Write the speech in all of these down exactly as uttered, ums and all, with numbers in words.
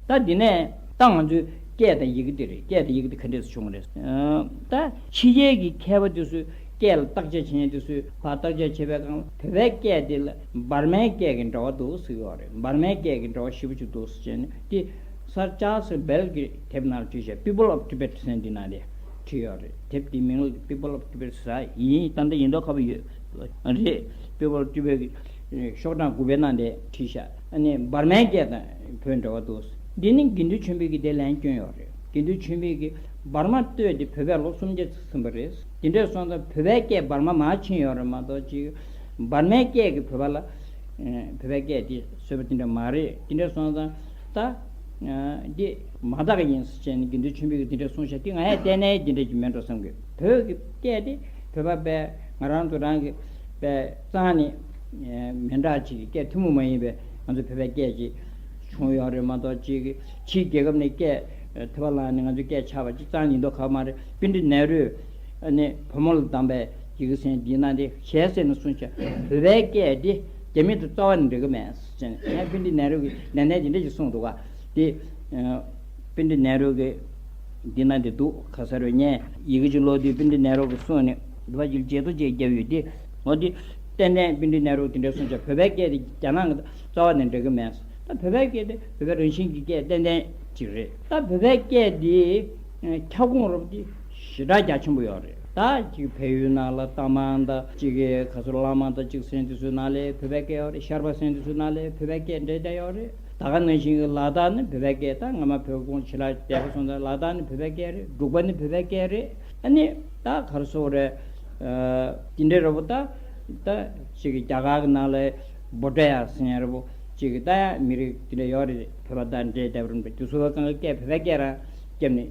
ད་འདི་ནས་ད་ང་ཚོའི་སྐད་དང་ཡི་གེ་དེ་རེད། སྐད་དང་ཡི་གེ་དེ་ག་འདྲས་སེ་བྱུང་བ་རེད། ཨ། ད་ཕྱི་རྒྱལ་གྱི་མཁས་པ་དེ་ཚོས་སྐད་ལ་བརྟག་དཔྱད་བྱེད་མཁན་དེ་ཚོས་ཕར་བརྟག་དཔྱད་བྱེད་པའི་སྒང་ལ་བོད་པའི་སྐད་དེ་ལ་འབར་མའི་སྐད་ཀྱི་འབྲེལ་བ་འདུག་ཟེར་གྱི་ཡོད་རེད། འབར་མའི་སྐད་ཀྱི་འབྲེལ་བ་ཞེ་པོ་ཅིག་འདུག་ཟེར་བྱས་ནས། དེ་སར་ཅཱརལ་སི་བྷེལ་གྱི་དེབ་ནང་ལ་བྲིས་བཞག People of Tibet ཟེར་འདི་ནང་ལ་བྲིས་ཡོད་རེད། དེབ་དེའི་མིང་ལ་People of Tibet ཟེར་ཡིན། ད་ལྟ་ཡིན་མདོག་ཁ་པོ་ཡོད་རེད། People of Tibet གི་ཤོག་གྲངས་དགུ་པའི་ནང་དེ་བྲིས་ཤག་ཨ་ནི་འབར་མའི་སྐད་དང་བོད་འབྲེལ་བ་འདུག་འདི་ནི་དགེ་འདུན་ཆོས་འཕེལ་གྱིས་དེ་ལན་བསྐྱོན་ཡོད་རེད། དགེ་འདུན་ཆོས་འཕེལ་གྱིས་འབར་མ་སྟོད་དེ་བོད་པས་ལོ་སུམ་བརྒྱ་ཙམ་ཟིན་པ་རེད། དེ་འདྲས་སོང་ཙང་བོད་པའི་སྐད་འབར་མ་མར་ཕྱིན་ཡོད་རེད་མ་གཏོགས་ཅིག་འབར་མའི་སྐད་ཀྱིས་བོད་པ་ལ་ཨ་བོད་པའི་སྐད་དེ་བཟོས་པ་དེ་འདྲ་མ་རེད། དེ་འདྲས་སོང་ཙང་ད་ཨ་འདི་མ་དག་ཡིན་ཟེར་བྱས་ནས་དགེ་འདུན་ཆོས་འཕེལ་གྱིས་དེ་འདྲས་གསུངས་ཤག་དེ་ང་ཡང་ལྟས་ནའི་དེ་འདྲས་ཀྱི་མེད་འགྲོ་བསམ་གི། བོད་ཀྱི་སྐད་དེ་བོད་པ་པས་ང་རང་ཚོ་རང་གི་པས་རྩ་ནས་ཨ་མི་འདྲ་ཅིག་གི་སྐད་ཐུན་མོང་མ་ཡིན་པའི་ང་ཚོ་བོད་པའི་སྐད་ཅིག་བྱུང་ཡོད་རེད་མ་གཏོགས་ཅིག་གི་ཕྱིའི་རྒྱལ་ཁབ་ནས་སྐད་ཐོས་པ་བླངས་ནས་ང་ཚོའི་སྐད་ཆགས་པ་ཅིག་རྩ་ནས་ཡིན་མདོག་ཁ་པོ་མ་རེད། པཎྜི་ཏ་ནེ་རུས་ཨ་ནི་བུ་མོ་ལ་བདམས་པའི་ཡི་གེ་ཟེར་འདི་ནང་དེ་ཞལ་གསེང་ནས་གསུངས་ཤག་བོད་པའི་སྐད་འདི་རྒྱ་མི་དང་རྩ་བ་ནས་འབྲེལ་གི་མེད་ཟེར་ནས། ཡང་པཎྜི་ཏ་ནེ་རུ་གིས་ལན་ནན་དེ་འདྲ་ཞིག་གསུངས་འདུག་ག་དེ་ཨ་པཎྜི་ཏ་ནེ་རུ་གི་འདི་ནང་དེ་འདུག་ག་ས་རུ་ངས་ཡི་གེ་ཅིག་ཀློག་དུས་པཎྜི་ཏ་ནེ་རུ་གིས་གསུངས་ནས་འདི་བ་ཅིག་བརྗེད་ཐོ་ཅིག་བརྒྱབ་ཡོད་དེ། འོ་དེ་ཏན་ཏན་པཎྜི་ཏ་ནེ་རུ་གིས་དེ་འདྲ་གསུངས་ཤག་བོད་པའི་སྐད་དེ་རྒྱ་ནག་གི་རྩ་བ་ནས་འབྲེལ་གི་མེད། ད་བོད་པའི་སྐད་དེ་བོད་པའི་རང་བཞིན་གྱི་སྐད་ཏན་ཏན་ཅིག་རེད། ད་བོད་པའི་སྐད་འདི་ཁྱབ་ཁོངས་རོབ་ཀྱི་ཞེ་དྲག་རྒྱ་ཆེན་པོ་ཡོད་རེད། ད་ཅིག་བལ་ཡུལ་ནང་ལ་རྟ་དམག་དང་ཅིག་གི་ག་ཚོད་བླ་མ་དང་ཅིག་ཟེར་དེ་ཚོའི་ནང་ལ་བོད་པའི་སྐད་ཡོད་རེད། ཤར་པ་ཟེར་དེ་ཚོའི་ནང་ལ་བོད་པའི་སྐད་འདྲེས་བསྡད་ཡོད་རེད། ད་ག་ནང་བཞིན་གྱི་ལ་དྭགས་ནི་བོད་པའི་སྐད། ད་སྔ་མ་བོད་ཁོངས་ཕྱི་ལ་བསྡད་པ་སོང་ཙང་ལ་དྭགས་ནི་བོད་པའི་སྐད་རེད། འབྲུག་པ་ནི་བོད་པའི་སྐད་རེད། ཨ་ནི་ད་ག་རེ་ཟེར་དགོས་རེད། ཨ་དེ་འདྲའི་རེད་པོ། ད་ད་ཅིག་གི་རྒྱ་གར་གྱི་ནང་ལ་བྷོ་ཊ་ཡ་ཟེར་མཁན་རེད་པོ། ཅིག་གི་ད་ཡང་མི་རིགས་དེ་འདྲ་ཡོད་རེད། བོད་པ་དང་འདྲེས་བསྡད་པ་རེད་པ། དེ་ཚོ་གང་ག་སྐད་བོད་པའི་སྐད་རང་བརྒྱབ་ནས་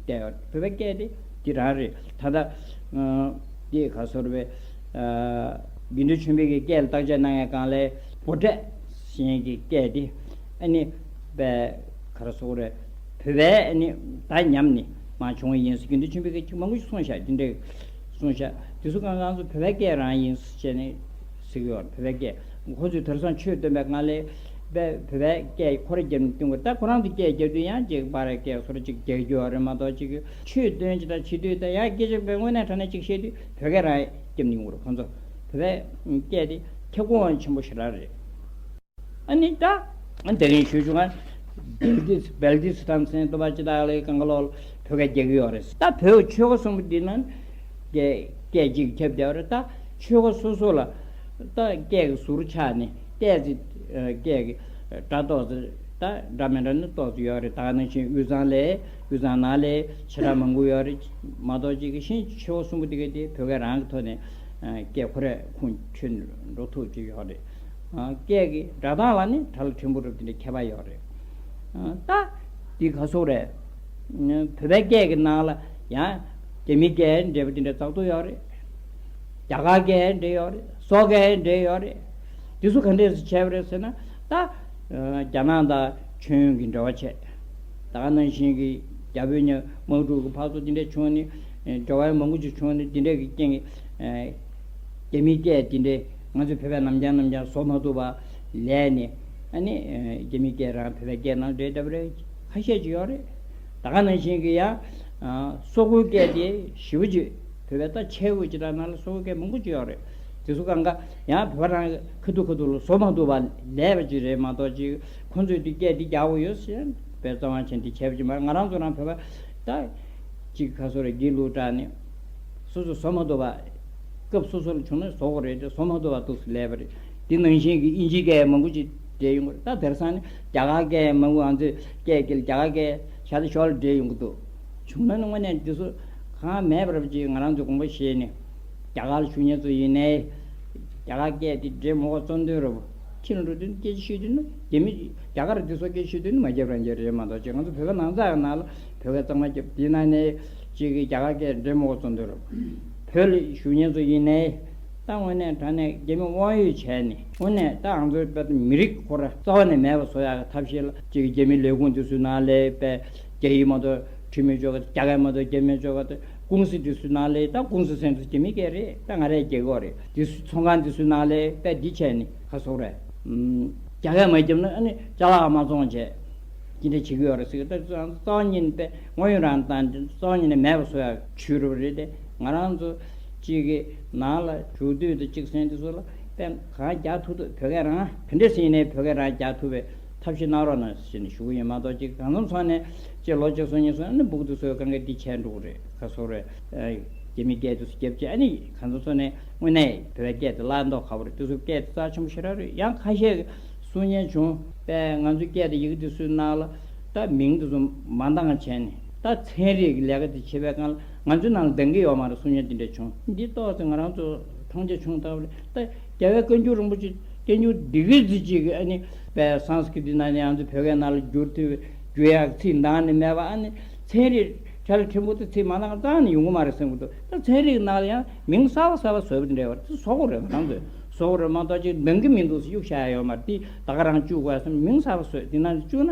བསྡད་ཡོད་རེད། བོད་པའི་སྐད་དེ་དེ་རང་རེད། ད་ལྟ་ཨ་དེ་ག་རེ་ཟེར་དགོས་རེད། ཨ་དགེ་འདུན་ཆོས་འཕེལ་གྱིས་སྐད་ལ་བརྟག་དཔྱད་གནང་ཡས་སྒང་ལ་བྷོ་ཊ་ཟེར་མཁན་གྱི་སྐད་དེ་ཨ་ནི་པའི་ག་རེ་ཟེར་དགོས་རེད། བོད་པའི་ཨ་ནི་ད་ཉམས་ནས་མར་བྱུང་བ་ཡིན་ཟེར་དགེ་འདུན་ཆོས་འཕེལ་གྱིས་མང་པོ་ཞིག་གསུངས་ཤག་དེ་འདྲས་གསུངས་ཤག་དེ་ཚོ་གང་གང་ཚོ་བོད་པའི་སྐད་རང་ཡིན་ཟེར་བྱས་ནས་ཟེར་གྱི་ཡོད་རེད། བོད་པའི་སྐད། ཁོ་ཚོས་དེང་སང་ཆོས་སྟོན་པའི་སྒང་ལ་པའི་བོད་པའི་སྐད་ཁོ་རང་རྒྱབ་ནས་སྟོན་དགོས་རེད། ད་ཁོ་རང་ཚོ་སྐད་རྒྱབ་དུས་ཡང་ཅིག་པར་སྐད་སོ་སོ་ཅིག་རྒྱག་རྒྱུ་ཡོད་རེད་མ་གཏོགས། ཅིག་ཆོས་སྟོན་ཅིག་དང་བྱེད་དུས་ད་ཡང་སྐད་ཆ་པའི་དངོས་གནས་དྲང་གནས་ཅིག་བཤད་དུས་བོད་སྐད་རང་རྒྱབ་ནས་ཡོང་གི་རེད། ཁོ་ཚོ་བོད་པའི་སྐད་དེ་ཁྱབ་ཁོངས་ཆེན་པོ་ཞེ་དྲག་རེད། ཨ་ནི་ད་ཨ་དེ་རིང་ཞུ་བྱུང་ང་། བེལ་ཏི་སི་བེལ་ཏི་སི་ཐན་ཟེར་འདུག་པ། ཅི་ད་ལའི་གང་ག་ལོག་བོད་སྐད་རྒྱག་གི་ཡོད་རེད། ད་བོད་ཆོལ་ཁ་གསུམ་པོ་འདི་ན་སྐད་སྐད་གཅིག་ཁྱབ་བསྡད་པ་རེད། ད་ཆོལ་ཁ་སོ་སོ་ལ་ད་སྐད་ཀྱི་ཟུར་ཆག་ནས་ཏོག་ཙམ་སྐད་ཀྱི་སྒྲ་ཏོག་ཙམ། ད་འདྲ་མི་འདྲ་ནི་ཏོག་ཙམ་ཡོད་རེད། ད་ག་ནང་བཞིན་དབུས་གཙང་ལ་དབུས་གཙང་ནང་ལ་ཞེ་དྲག་མང་པོ་ཡོད་རེད་མ་གཏོགས། ཅིག་གི་ཤིན་ཆོལ་ཁ་གསུམ་པོ་དེ་ག་དེ་བོད་སྐད་རང་གི་ཐོག་ནས་སྐད་ཁོ་རང་ཁོངས་ཆོད་འགྲོ་ཐུབ་ཀྱི་ཡོད་རེད། སྐད་ཀྱི་སྒྲ་གདངས་ལ་ནི་གྲྭ་ལ་ཕྲན་བུ་རབ་དེ་འདྲའི་ཁྱད་པར་ཡོད་རེད། ད་འདི་ག་སོགས་རེད། བོད་པའི་སྐད་ཀྱི་ནང་ལ་ཡང་རྒྱ་མི་སྐད་འདྲེས་པ་དེ་འདྲ་ཙག་ཏུ་ཡོད་རེད། རྒྱ་གར་སྐད་འདྲེས་ཡོད་རེད། སོག་སྐད་འདྲེས་ཡོད་རེད། དེ་ཚོ་ག་འདྲས་སེ་བྱས་པ་རེད་ཟེར་ན། ད་རྒྱ་ནག་དང་མཆོད་ཡོན་གྱི་འབྲེལ་བ་བྱས། ད་ག་ནང་བཞིན་གྱི་རྒྱ་བོད་གཉིས་དམག་འཁྲུག་གི་ཕར་ཚུར་དེ་འདྲས་བྱུང་ནས་འབྲེལ་བ་མང་པོ་ཅིག་བྱུང་ནས། དེ་འདྲས་ཀྱི་རྐྱེན་གྱིས་རྒྱ་མིའི་སྐད་དེ་འདྲས་ང་ཚོའི་བོད་པས་ནམ་རྒྱང་ནམ་རྒྱང་བཟོ་མ་ཐུབ་པ་ལས་ནས། ཨ་ནི་རྒྱ་མིའི་སྐད་རང་བོད་པའི་སྐད་ནང་འདྲེས་བསྡད་པ་རེད། ཁ་ཤས་ཅིག་ཡོད་རེད། ད་ག་ནང་བཞིན་གྱི་ཡང་སོག་པོའི་སྐད་དེ་ཞེ་པོ་ཅིག་བོད་པའི་ད་ཆས་གོས་ཅིག་དང་ནང་ལ་སོག་པོའི་སྐད་མང་པོ་ཅིག་ཡོད་རེད། དེ་ཚོ་གང་ག་ཡང་བོད་པ་རང་ཁ་ཐུག་ཁ་ཐུག་ལ་བཟོ་མ་ཐུབ་པ་ལས་པ་ཅིག་རེད་མ་གཏོགས། ཅིག་ཁོང་ཚོས་དེ་སྐད་འདི་རྒྱག་དགོས་ཡོད་ཟེར་བའི་རྩ་བ་ཆེན་དེ་བྱས་པ་ཅིག་མ་རེད། ང་རང་ཚོ་རང་བོད་པ་ད་ཅིག་ག་སོ་རེ་སྒྱིད་ལུག་དྲགས་ནས་སོ་སོ་བཟོ་མ་ཐུབ་པ། སྐབས་སོ་སོ་ལ་བྱུང་ན་བཟོ་དགོས་རེད་དེ། བཟོ་མ་ཐུབ་པ་འདུག་སེ་ལས་པ་རེད། དེ་ནང་བཞིན་གྱི་དབྱིན་ཇིའི་སྐད་མང་པོ་ཅིག་འདྲེས་ཡོང་གི་རེད། ད་དེང་སང་ནི་རྒྱ་གར་སྐད་མང་པོ། ང་ཚོའི་སྐད་དཀྱིལ་རྒྱ་གར་སྐད་ཤ་སྟག་ཞོར་ལ་འདྲེས་ཡོང་གི་འདུག་བྱུང་ན་ནི་དངོས་གནས་འདི་ཚོ་གང་མེད་པར་ཅིག་ང་རང་ཚོས་དགོངས་པ་བཞེས་ནས། རྒྱ་གར་ལ་བཞུགས་མཁན་ཚོ་ཡིན་ནའི་རྒྱ་གར་སྐད་དེ་འདྲེས་མ་དགོས་བརྩོན་འདུན་རེད་པོ། ཕྱི་ལ་འགྲོ་དུས་ནི་སྐད་ཆ་ཤོད་དུས་ནི་རྒྱ་མི་རྒྱ་གར་འདི་ཚོ་སྐད་ཆ་ཤོད་དུས་ནི་མ་རྒྱབ་རང་རྒྱབ་རེད་མ་གཏོགས། ཅིག་ང་ཚོ་བོད་པ་ནང་ཚགས་ཀྱི་ནང་ལ་བོད་སྐད་གཙང་མ་རྒྱབ། དེ་ནང་ནས་ཅིག་གི་རྒྱ་གར་སྐད་འདྲེས་མ་དགོས་བརྩོན་འདུན་རེད་པོ། བོད་ལ་བཞུགས་མཁན་ཚོ་ཡིན་ནའི་ད་དངོས་གནས་དྲང་གནས་རྒྱ་མི་དབང་ཡོད་བྱས་ནས། དངོས་གནས་ད་ང་ཚོའི་བོད་མི་རིགས་ཁོ་ར་རྩ་བ་ནས་མེད་པ་བཟོ་ཡག་གི་ཐབས་ཤེས་ལ། ཅིག་རྒྱ་མི་ལས་ཁུངས་དེ་ཚོའི་ནང་ལ་པའི་རྒྱ་ཡིག་མ་གཏོགས་འབྲི་མི་ཆོག་ག་རྒྱ་སྐད་མ་གཏོགས་རྒྱབ་མི་ཆོག་ག་ཀུང་སི་དེ་ཚོའི་ནང་ལ། ད་ཀུང་སི་ཟེར་དུས་རྒྱ་མི་སྐད་རེད། ད་ང་རས་རྒྱག་གི་ཡོད་རེད། དེ་ཚོ་ཚོང་ཁང་དེ་ཚོའི་ནང་ལ་པའི་འདི་བྱས་ནས་ཁ་སོག་རེད། རྒྱ་སྐད་མ་བརྒྱབ་ན་ཨ་ནི་ཅ་ལག་མ་བཙོང་བྱས། ཅི་འདྲ་བྱེད་ཀྱི་ཡོད་རེད་ཟེར་གི། ད་རྩ་བ་ཉིད་ནས་དཔེ་དངོས་ཡོད་རང་བཏང་རྩ་བ་ཉིད་ནས་མེད་པ་བཟོ་ཡག་ཇུས་རུ་རེད་དེ། ང་རང་ཚོ་གཅིག་གི་ནང་ལ་འབྲུག་སྡོད་དང་གཅིག་ཟེར་དེ་ཚོ་ལ་དཔེ་གང་རྒྱག་ཐུབ་ཐུབ། བོད་སྐད་རང་ག་འདྲ་ཟེར་ནས་བོད་སྐད་རང་རྒྱག་ཐུབ་པའི་ཐབས་ཤེས་གནང་རོགས་གནང་ཟེར་ནས་ཞུ་གི་ཡིན་མ་གཏོགས། ཅིག་གང་འཚམ་སོང་ནས་ཅིག་ལོ་གཅིག་སོང་གཉིས་སོང་ནས་སྦུག་ཏུ་སོའི་གང་ག་འདི་བྱས་འགྲོ་གི་རེད། ཁ་སོ་རེད། རྒྱ་མི་སྐད་དུ་རྒྱབ་ཀྱི། ཨ་ནི་གང་འཚམ་སོང་ནས་དངོས་གནས་བོད་པའི་སྐད་དུ་བརླག་མདོག་ཁ་པོ་རེད། དེ་ཚོ་སྐད་དུ་རྩ་ཆེན་པོ་ཞེ་དྲག་རེད། ཡང་ཁ་ཤས་གསུང་མཁན་བྱུང་པས། ང་ཚོའི་སྐད་དུ་ཡི་གེ་དེ་ཚོའི་ནང་ལ་ད་མིང་དེ་ཚོ་མ་འདང་བྱས་ནས། ད་ཚན་རིག་གི་ལས་ཀ་དེ་བྱེད་པའི་སྒང་ལ་ང་ཚོའི་ནང་ལ་འདང་གི་ཡོད་མ་རེད་གསུང་མཁན་དེ་འདྲ་བྱུང་། འདི་ཏོག་ཙམ་ང་རང་ཚོ་མཐོང་རྒྱ་ཆུང་ལྟ་བུ་རེད། ད་རྒྱལ་བའི་བཀའ་འགྱུར་རིན་པོ་ཆེ་བསྟན་འགྱུར་འདི་གི་ཟིག་ཅིག་གི། ཨ་ནི་པའི་སཾ་སྐྲྀ་ཏ་ནང་ནས་ང་ཚོ་བོད་སྐད་ནང་ལ་བསྒྱུར་ཐུབ། བསྒྱུར་ཡག་ཚིག་འདང་ནས་མེད་པ། ཨ་ནི་ཚན་རིག་གྲལ་ཕྲན་བུ་དེ་ཚིག་མ་འདང་རྩ་ནས་ཡོང་གི་མ་རེད་བསམ་གྱི་འདུག་ད་ཚན་རིག་ནང་ལ་ཡང་མིང་གསར་པ་གསར་པ་བཟོས་པ་འདྲ་བ་དེ་བཟོ་དགོས་རེད། ང་རང་ཚོས་བཟོ་དགོས་རེད་མ་གཏོགས་ཅིག་འདང་གི་མི་འདུག་ཟེར་གཡུག་བཞག་ཡ་ཡོད་མ་རེད། དེ་ད་ག་རང་བཅུག་དགོས་བསམ། མིང་གསར་པ་བཟོས་དེ་ནང་བཅུག་ན་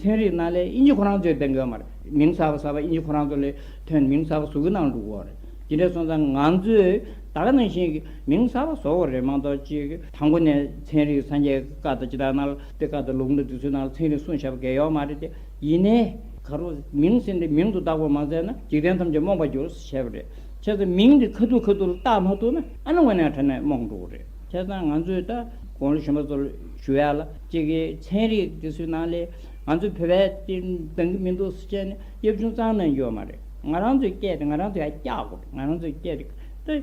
ཚན་རིག་ནང་ལ་དབྱིན་ཇི་ཁོ་རང་ཚོས་འདང་གི་ཡོད་མ་རེད། མིང་གསར་པ་གསར་པ་དབྱིན་ཇི་ཁོ་རང་ཚོ་ལ་ཐོན། མིང་གསར་པ་བཟོ་གི་ནང་འགྲོ་གི་ཡོད་རེད། དེ་འདྲ་སོང་ཙང་ང་ཚོས་ད་ག་ནང་བཞིན་གྱི་མིང་གསར་པ་བཟོ་དགོས་རེད་མ་གཏོགས་ཅིག་དང་པོ་ནས་ཚན་རིག་སངས་རྒྱས་བཀའ་དང་ཇི་ལྟར་ནང་ལ་དེ་བཀའ་དང་ལུང་དང་དེ་ཚོའི་ནང་ལ་ཚན་རིག་གསུངས་བཞག་པ་གང་ཡང་ཡོད་མ་རེད་དེ། ཡིན་ནའི་ག་རུ་མིང་ཟེར་འདི་མིང་དུ་བཏགས་པ་མ་ཟད་ན་འཇིག་རྟེན་ཐམས་ཅད་རྨོངས་པར་འགྱུར་ཟེར་བྱས་པ་རེད། བྱས་ཙང་མིང་འདི་ཁ་ཐུག་ཁ་ཐུག་ལ་བཏགས་མ་ཐུབ་ན་ཨ་ནི་དངོས་གནས་དྲང་གནས་རྨོངས་འགྲོ་གི་རེད། བྱས་ཙང་ང་ཚོས་ད་དགུང་ལོ་གཞོན་པ་ཚོར་ཞུ་ཡ་ལ་གཅིག་གི་ཚན་རིག་དེ་ཚོའི་ནང་ལས་ང་ཚོའི་བོད་པའི་དེ་འདང་གི་མི་འདུག་ཟེར་བྱས་ནས་གཡབ་ཆུང་གཙང་གནང་རྒྱུ་ཡོད་མ་རེད། ང་རང་ཚོའི་སྐད་དེ་ང་རང་ཚོས་ཡར་བཀྱག་དགོས། ང་རང་ཚོའི་སྐད་དེ་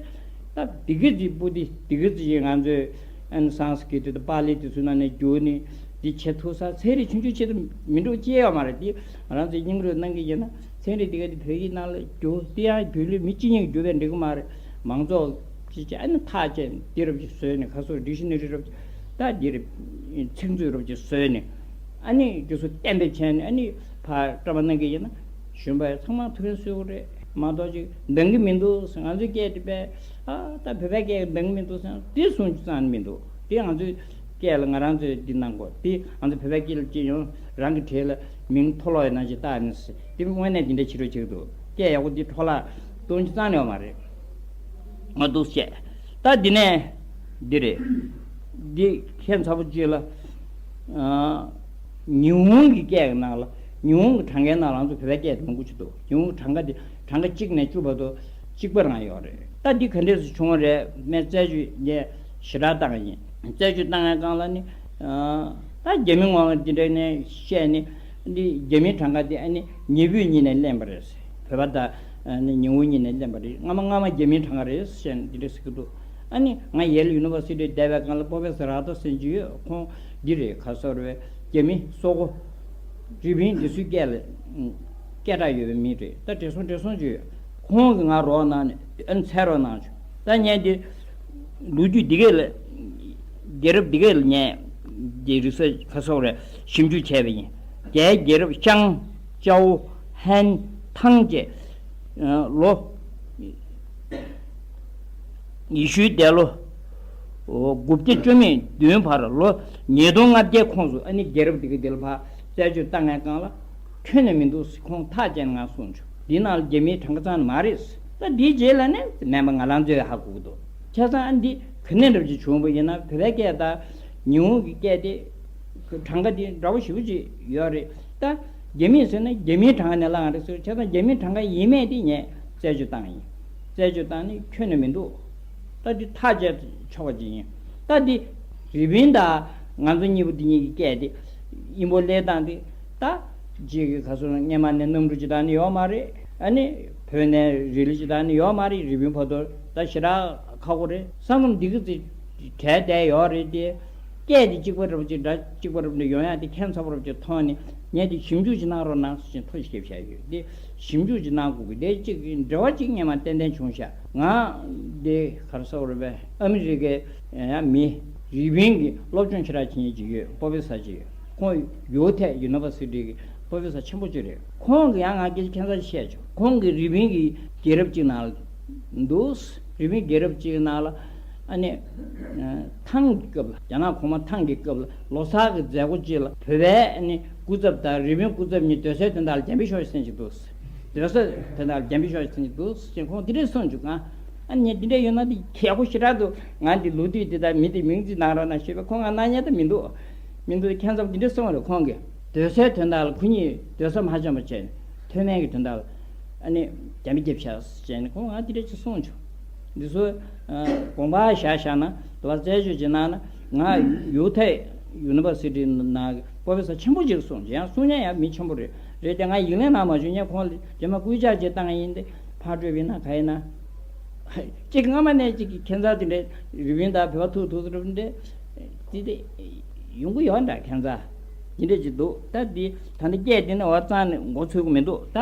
ད་ད་འདི་གི་ཅིག་པོ་འདི་འདི་གི་ཅིག་ང་ཚོས་ཨ་ནི་སཾ་སྐྲྀ་ཏ་དང་པཱ་ལི་དེ་ཚོའི་ནང་ནས་བསྒྱུར་ནས་འདི་བྱེད་ཐུབ་ས། ཚན་རིག་ཆུང་ཆུང་ཆེད་དུ་མི་འགྲོ་ཅི་ཡོད་མ་རེད། འདི་ང་རང་ཚོས་སྙིང་རུས་གནང་གི་ཡིན་ན་ཚན་རིག་འདི་ག་དེ་བོད་ཡིག་ནང་ལ་བསྒྱུར། དེ་ཡང་བོད་ལུགས་མི་གཅིག་གཉིས་ཀྱིས་བསྒྱུར་བས་འགྲིག་གི་མ་རེད། མང་ཚོགས་ཀྱིས་ཨ་ནི་ཐག་བཅད་འདི་རབ་ཅིག་བཟོས་ནས། ཁ་སོ་ཌིག་ཤི་ན་རི་རབ་ཅིག་ད་འདི་རེད། ཚིག་མཛོད་རབ་ཅིག་བཟོས་ནས། ཨ་ནི་རྒྱུ་སོ་གཏན་འབེབས་བྱས་ནས་ཨ་ནི་ཕར་བཀྲམ་གནང་གི་ཡིན་ན་གཞོན་པ་ཚང་མ་ཐུགས་ཕན་གསོས་ཀྱི་རེད་མ་གཏོགས་ཅིག་འདང་གི་མི་འདུག་ཟེར། ང་ཚོའི་སྐད་དེ་དཔེ་ཨ་ད་བོད་པའི་སྐད་འདང་གི་མི་འདུག་ཟེར་དེ་གསུང་རྒྱུ་རྩ་ནས་མི་འདུག་དེ་ང་ཚོའི་སྐད་ལ་ང་རང་ཚོས་འདི་གནང་དགོས། དེ་ང་ཚོ་བོད་པའི་སྐད་ལ་སྐྱེས་ཡོང་རང་གི་གྲས་ལ་མིང་འཕྲོ་བརླག་ཡོད་ན་ཅིག་བཏགས་ནས་ཟེར། དེ་དངོས་གནས་འདི་འདྲ་བྱེད་རོགས་བྱེད་ཀྱི་འདུག་སྐད་ཡག་པོ་འདི་འཕྲོ་བརླག་གཏོང་རྒྱུ་རྩ་ནས་ཡོད་མ་རེད། ང་འདུག་བཤད། ད་འདི་ནས་འདི་རེད། འདི་ཁྱད་མཚར་པོ་གཅིག་ལ། ཨ། ཉི་ཧོང་གི་སྐད་ཀྱི་ནང་ལ། ཉི་ཧོང་གི་གྲངས་ཀའི་ནང་ལ་ང་ཚོ་བོད་པའི་སྐད་དེ་མང་པོ་ཅིག་འདུག་ཉི་ཧོང་གི་གྲངས་ཀ་དེ་གྲངས་ཀ་གཅིག་ནས་བཅུ་བར་དུ་གཅིག་པ་རང་ཡོད་རེད། ད་འདི་ག་འདྲས་སེ་བྱུང་བ་རེད། མེད་རྩད་གཅོད་ངས་ཞེ་དྲག་བཏང་ཡིན། རྩད་གཅོད་བཏང་བའི་སྒང་ལ་ནི། ཨ། ད་རྒྱ་མི་ངོ་འདི་འདྲས་ནས་བཤད་ནི། འདི་རྒྱ་མིའི་གྲངས་ཀ་དེ་ཨ་ནི་ཉི་བོད་གཉིས་ནས་ལེན་པ་རེད། བོད་པ་དང་ཨ་ནི་ཉི་ཧོང་གཉིས་ནས་ལེན་པ་རེད། སྔ་མ་སྔ་མ་རྒྱ་མིའི་གྲངས་ཀ་རེད་ཟེར་ནས་འདི་འདྲ་ཟེར་གྱི་འདུག་ཨ་ནི་ང་ཡེལ་ཡུ་ནི་ཝར་སི་ཊི་བསྡད་པའི་སྒང་ལ་པོ་རོ་ཕེ་སར་ར་ཐོ་ཟེར་གྱི་ཡོད། ཁོང་འདི་རེད། ག་ས་རེད། རྒྱ་མི་སོག་པོ་རི་པིན་འདི་ཚོའི་སྐད་ལ་སྐད་གྲགས་ཡོད་པའི་མི་རེད། ད་བགྲེས་སོང་བགྲེས་སོང་ཅིག་ཡོད། ཁོང་གིས་ང་རོགས་གནང་ནས་ཨ་ནི་འཚོལ་རོགས་གནང་བྱུང་། ད་ངས་འདི་ལོ་རྒྱུས་འདི་གས་ལ་རྒྱལ་རབས་འདི་གས་ལ་ངས་འདི་རི་སར་ཆི་ག་ས་རེད་ཞིབ་འཇུག་བྱས་པ་ཡིན། རྒྱའི་རྒྱལ་རབས་ཤང་། ཅའོ། ཧན། ཐང་བཅས་ལོ་ཡེ་ཤུའི་འདས་ལོ་དགུ་བརྒྱ་བཅུ་མེད་བདུན་བར་ལོ་ཉིས་སྟོང་ལྔ་བརྒྱའི་ཁོངས་སུ། ཨ་ནི་རྒྱལ་རབས་འདི་ག་འདི་ལ་ཕར་རྩད་གཅོད་བཏང་བའི་སྒང་ལ་ཁྱོན་ནས་མི་འདུག་ཁོང་ཐག་བཅད་ནས་ང་གསུངས་བྱུང་། འདི་ནང་ལ་རྒྱ་མིའི་གྲངས་ཀ་རྩ་ནས་མ་རེད། ད་འདིའི་རྗེས་ལ་ནི་མེད་པ་ང་རང་ཚོས་ཧ་གོ་གི་འདུག་བྱས་ཙང་ཨ་འདི་ག་ནས་འདྲ་ཅིག་བྱུང་བ་ཡིན་ན། བོད་པའི་སྐད་དང་ཉི་ཧོང་གི་སྐད་དེ་གྲངས་ཀ་དེ་འདྲ་བོ་ཞེ་པོ་ཅིག་ཡོད་རེད། ད་རྒྱ་མིས་ཟེར་ན་རྒྱ་མིའི་གྲངས་ཀ་ནས་བླངས་རེད་ཟེར། བྱས་ཙང་རྒྱ་མིའི་གྲངས་ཀ་ཡིན་མེད་དེ་ངས་རྩད་གཅོད་བཏང་ཡིན། རྩད་གཅོད་བཏང་ནས་ཁྱོན་ནས་མི་འདུག་ད་འདི་ཐག་བཅད་ཆོག་པ་ཅིག་ཡིན། ད་འདི་རི་པིན་དང་ང་ཚོ་གཉིས་པོ་འདི་གཉིས་ཀྱི་སྐད་དེ་དབྱིན་པོ་ལས་སྟངས་དེ། ད་ཅིག་གི་ག་ཚོད་སྔས་མ་ནས་གནམ་གྲུ་ཅིག་དང་ནི་ཡོད་མ་རེད། ཨ་ནི་བོད་ནས་རི་ལི་ཅིག་དང་ནི་ཡོད་མ་རེད། རི་པིན་བར་དུ་ད་ཞེ་དྲག་ཁག་པོ་རེད། ས་མཚམས་འདི་གི་ཚེ་བྲལ་བསྡད་ཡོད་རེད་དེ། སྐད་དེ་གཅིག་པ་རབ་ཅིག་འདྲ་གཅིག་པ་རབ་འདྲ་ཡོང་ཡ་དེ་ཁྱད་མཚར་པོ་རབ་ཅིག་མཐོང་ནས། ངས་དེ་ཞིབ་འཇུག་ཅིག་གནང་རོགས་གནང་ཟེར་ཐུགས་བཞེས་བཞག་ཡོད། དེ་ཞིབ་འཇུག་ཅིག་གནང་དགོས་ཀྱི། དེ་གཅིག་འབྲེལ་བ་གཅིག་སྔས་མ་ཏན་ཏན་བྱུང་ཤག་ང་དེ་ག་རེ་ཟེར་དགོས་རེད་པས། ཨ་མི་རི་ཀའི་ཡང་མི་རི་པིན་གྱི་སློབ་སྦྱོང་ཞེ་དྲག་བྱེད་མཁན་ཅིག་ཡོད། པོ་རོ་ཕེ་སར་ཅིག་ཡོད། ཁོང་ཡོ་ཐེ་ཡུ་ནི་ཝར་སི་ཊི་གི་པོ་རོ་ཕེ་སར་ཆེན་པོ་ཅིག་རེད། ཁོང་གིས་ཡང་ང་སྐད་ཆ་ཁྱད་མཚར་ཅིག་བཤད་བྱུང་། ཁོང་གིས་རི་པིན་གྱི་རྒྱལ་རབས་ཅིག་ནང་ལ་འདུག་རི་པིན་རྒྱལ་རབས་ཅིག་ནང་ལ་ཨ་ནི་ཐང་གི་སྐབས་ལ། རྒྱ་ནག་གོང་མ་ཐང་གི་སྐབས་ལ་ལོ་སར་གྱི་མཛད་སྒོ་ཅིག་ལ་བོད་པའི་ཨ་ནི་སྐུ་ཚབ་དང་རི་པིན་སྐུ་ཚབ་གཉིས་སྡོད་སའི་དོན་དག་ལ་རྒྱ་མི་ཤོག་ཅིག་ཟེར་གྱི་འདུག་སྡོད་སའི་དོན་དག་ལ་རྒྱ་མི་ཤོག་ཅིག་ཟེར་གྱི་འདུག་ཟེར་ཁོང་འདི་འདྲས་གསུངས་བྱུང་། ང་ཨ་ནི་འདི་འདྲས་ཡོད་ན་འདི་ཁག་པོ་ཞེ་དྲག་འདུག་ང་འདི་ལོ་དུས་འདི་དང་མི་འདི་མིང་ཅིག་གནང་རོགས་གནང་ཞེས་པས། ཁོང་ང་གནང་མཁན་ད་མི་འདུག་མི་འདུག་ཁྱད་མཚར་པོ་འདི་འདྲས་གསུངས་པ་རེད། ཁོང་གིས་ སྡོད་སའི་དོན་དག་ལ་ཁོ་གཉིས་སྡོད་ས་མ་འཆམ་པ་བྱས་ནས་མཐོ་དམན་གྱི་དོན་དག་ལ་ཨ་ནི་རྒྱ་མི་རྒྱབ་ཤག་ཟེར་བྱས་ནས་ཁོང་ང་དེ་འདྲ་ཅིག་གསུངས་བྱུང་། འདི་ཚོ་དགོངས་པ་བཞག་བཞག་ན་དུ་བ་རྩད་གཅོད་ཅིག་གནང་ན་ང་ཡུ་ཐའི་ཡུ་ནི་བར་སི་ཊི་ནང་གི་པོ་ཕེ་སར་ཆེན་པོ་ཅིག་གསུངས་ཡང་གསུང་མཁན་ཡང་མི་ཆེན་པོ་རེད་རེད་དེ་ང་ཡིག་ལན་གནང་མ་བྱུང་ངས་ཁོང་ལ་རྗེས་མ་སྐུལ་ལྕག་ཅིག་བཏང་ཡིན་ཏེ་ཕར་སྤྲོད་པ་ཡིན་ན་ག་ཡིན་ན། གཅིག་སྔ་མ་ནས་གཅིག་གི་ཁྱད་མཚར་དེ་འདྲའི་རི་བོན་དང་བོད་པ་ཐུག་ཐུག་ཐུག་འདྲ་དེ་དེ་ཡོང་གི་ཡོད་འདྲ་ཁྱད་མཚར་དེ་འདྲ་ཅིག་འདུག་ད་འདི་ད་ནི་སྐད་དེ་ནི་བ་གཙང་ནས་མགོ་ཚོས་གི་མི་འདུག་ད།